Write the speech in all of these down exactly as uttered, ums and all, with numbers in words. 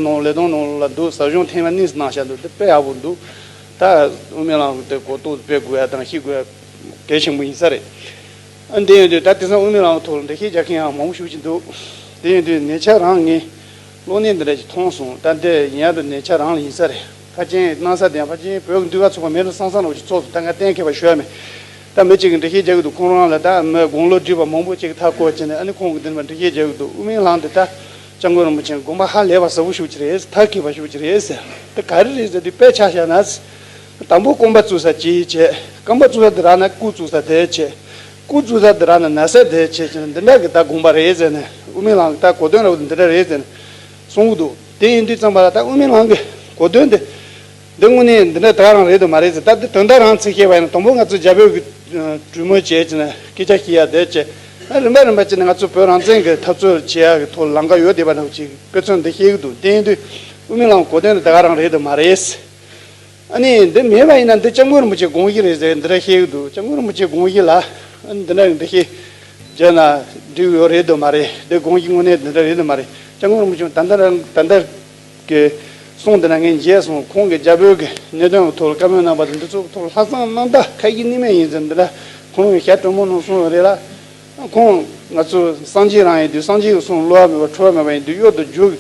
ནང་ལས་དོན་ནང་ལ་འདུག་ཟབ་སྦྱོང་ཐེངས་མ་གཉིས་གནང་བཞག་འདུག་དེ་དཔེ་ཡག་པོ་འདུག་ད་དབུ་མའི་ལམ་དེ་གོ་རྟོགས་སྤེལ་དགོས་ཡ་དང་ཤེས་དགོས་ཡ་གལ་ཆེན་པོ་ཡིན་ས་རེད། ཨ་འདི་ཡིན་དུས་ད་དེང་སང་དབུ་མའི་ལམ་ཐོག་ལ་འགྲེལ་བཤད་རྒྱག་མཁན་ཡང་མང་པོ་ཞེ་པོ་ཅིག་འདུག་དེ་ཡིན་དུས་ཉེ་ཆར་རང་ངས་གློག་བརྙན་འདི་འདྲ་ཞིག་མཐོང་སོང་། ད་འདི་ཡིན་ཡ་དུ་ཉེ་ཆར་རང་ལ་ཡིན་ས་རེད། ཕལ་ཆེར་གནང་ས་དེ་ཡང་ཕལ་ཆེར་བོད་ཀྱི་འདུས་པ་ཚོགས་པ་མེད་ན་སང་སང་ལ་འུ་ཅག་ཚོགས་སུ་ད་ང་གཏན་འཁེལ་བ་ཞུ་ཡ་མེད། ད་མི་གཅིག་གིས་འགྲེལ་བཤད་རྒྱག་གི་འདུག་ཁོང་རང་ལ་ད་མི་དགུང་ལོ་བགྲེས་པ་མང་པོ་གཅིག་གིས་མཐའ་བསྐོར་བྱས་ནས་ཨ་ནི་ཁོང་གིས་འདི་ནས་འགྲེལ་བཤད་རྒྱག་གི་འདུག་དབུ་མའི་ལམ་འདི་ད་སྐྱབས་མགོན་རིན་པོ་ཆེ་དགོངས་པ་ཧ་ལས་པ་ཟབ་པོ་ཞེ་པོ་ཅིག་རེད། ཐབས་མཁས་པ་ཞེ་པོ་ཅིག་རེད་ཟེར། དེ་ག་རེ་རེད་ཟེར་དུས་དཔེ་ཆ་བཞག་ན། དང་པོ་རྐང་པ་བཙུགས་ས་གཅིག་བྱས། རྐང་པ་བཙུགས་ས་དེ་རག་ན་སྐུ་བཙུགས་ས་དེ་བྱས། སྐུ་བཙུགས་ས་དེ་རག་ན་ན་བཟའ་དེ་བྱས་བྱས་ནས་འདི་འདྲ་གི་ད་དགོངས་པ་རེད་ཟེར་ནས། དབུ་མའི་ལམ་གྱི་ད་གོ་དོན་ར་བ་འདི་འདྲ་རེད་ཟེར་ནས་གསུང་གི་འདུག་དེ་ཡིན་དུས་ཙམ་པ་ལ་ད་དབུ་མའི་ལམ་གྱི་གོ་དོན་དེ། འདི་དངོས་གནས་འདི་འདྲ་ད་ག་རང་རེད་དུ་མ་རེད་ཟེར། ད་འདི་དོན་དག་རང་ཚིག་བཤད་པ་ཡིན་ན། དང་པོ་ང་ཚོ་རྒྱ་བོད་ཀྱི་གྲོས་མོལ་བྱས་བྱས་ནས་སྐད་ཆ་བཤད་ཡ་དེ་བྱས། ཨ་རིམ་པ་རིམ་པ་བྱས་ནས་ང་ཚོ་བོད་རང་བཙན་གྱི་འཐབ་རྩོད་བྱེད་ཡ་གི་ཐོག་ལ་ལམ་ཁ་ཡོད་བསྡད་པ་འདྲ་བོ་ཅིག་དཔེ་མཚོན་འདི་བཤད་ཀྱི་འདུག་དེ་ཡིན་དུས་དབུ་མའི་ལམ་གོ་དོན་དེ་ད་ག་རང་རེད་དུ་མ་རེད། ཨ་ནི་འདི་མེད་པ་ཡིན་ན་འདི་སྐྱབས་མགོན་རིན་པོ་ཆེའི་དགོངས་གཞི་རེད་ཟེར་འདི་འདྲ་བཤད་ཀྱི་འདུག་སྐྱབས་མགོན་རིན་པོ་ཆེའི་དགོངས་གཞི་ལ་ཨ་ནི་འདི་འདྲ་འདི་བཤད་བྱས་ན་འགྲིག་ཡོད་རེད་དུ་མ་རེད། འདི་དགོངས་གཞི་དངོས་གནས་འདི་འདྲ་རེད་དུ་མ་རེད། སྐྱབས་མགོན་རིན་པོ་ཆེ་ད་ལྟ་རང་ད་ལྟ་གི་གསུང་འདི་ན་ངས་མཇལ་སོང་། ཁོང་གིས་རྒྱ་བོད་ཀྱི་གནད་དོན་གྱི་ཐོག་ལ་བཀའ་མོལ་གནང་པ་དང་། འདི་ཚོ་ཐོག་ལ་ལྷག་བསམ་རྣམ་དག་ཁ་ཡིག་གནས་མེད་ཡིན་ཟེར་འདི་འདྲ་ཁོང་གིས་ཞལ་དྲོན་མོ་ནང་གསུངས་ཡོད་རེད་ལ། ཁོང་ང་ཚོ་སངས་རྒྱས་རང་ཡིན་དུས་སངས་རྒྱས་ཀྱི་གསུང་བསླུ་བ་མེད་པ་འཁྲུལ་བ་མེད་པ་ཡིན་དུས་གཡུལ་དུ་རྒྱུག་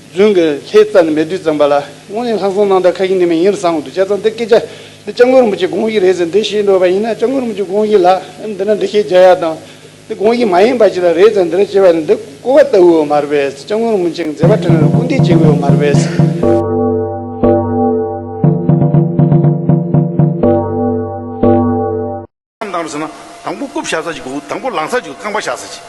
རྫུན་གྱི་ལྷད་རྩ་ནས་མེད་དུས་ཙམ་པ་ལ་དངོས་གནས་ལྷག་བསམ་རྣམ་དག་ཁ་ཡིག་གནས་མེད་ཡིན་རུང་བསམ་གྱི་འདུག་བྱས་ཙང་འདི་སྐད་ཆ་འདི་སྐྱབས་མགོན་རིན་པོ་ཆེའི་དགོངས་གཞི་རེད་ཟེར་འདི་བཤད་འགྲོ་བ་ཡིན་ན། སྐྱབས་མགོན་རིན་པོ་ཆེའི་དགོངས་གཞི་ལ་འདི་འདྲ་འགྲེལ་བཤད་རྒྱག་ཡ་དང་། འདི་དགོངས་གཞི་མ་ཡིན་པ་ཅིག་ལ་རེད་ཟེར་འདི་འདྲ་བྱས་པ་ནི་འདི་གོ་བ་ལྟ་བུ་མ་རེད་པས། སྐྱབས་མགོན་རིན་པོ་ཆེ་གི་མཛད་པ་ཁྲིད་ན་སྐུར་འདེབས་བྱེད་དགོས་མ་རེད་པས། བཏང་རུ་ཟེར་ན། དང་པོ་རྐུབ་བཞག་ས་ཅིག་དགོས། དང་པོ་ལངས་ས་ཅིག་དགོས། རྐང་པ་བཞག་ས་ཅིག་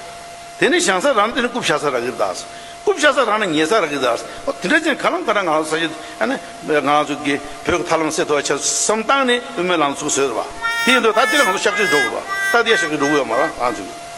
དེ་ནས་བཞག་ས་རག་ན་དེ་ནས་རྐུབ་བཞག་ས་རག་གི་རེད་ད། རྐུབ་བཞག་ས་རག་ན་ཉལ་ས་རག་གི་རེད་ད། ཨོ་དེ་འདྲ་ཅན་ག་ལམ་ག་འདྲ་ང་ཚོ་ས་ཆ་ཨ་ནི་ང་ཚོ་གི་བོད་ཀྱི་ཐབས་ལམ་སེལ་ཐུབ་པ་ཆ་བསམ་བཏང་ནས་དབུ་མའི་ལམ་ཚུགས་བཟོས་རེད་པ། དེ་ཡིན་དུས་ད་དེ་ལ་ང་ཚོ་གཤག་བཅོས་འགྲོ་དགོས་པ། ད་དེ་གཤག་བཅོས་འགྲོ་དགོས་ཡོད་མ་རེད་ང་ཚོ།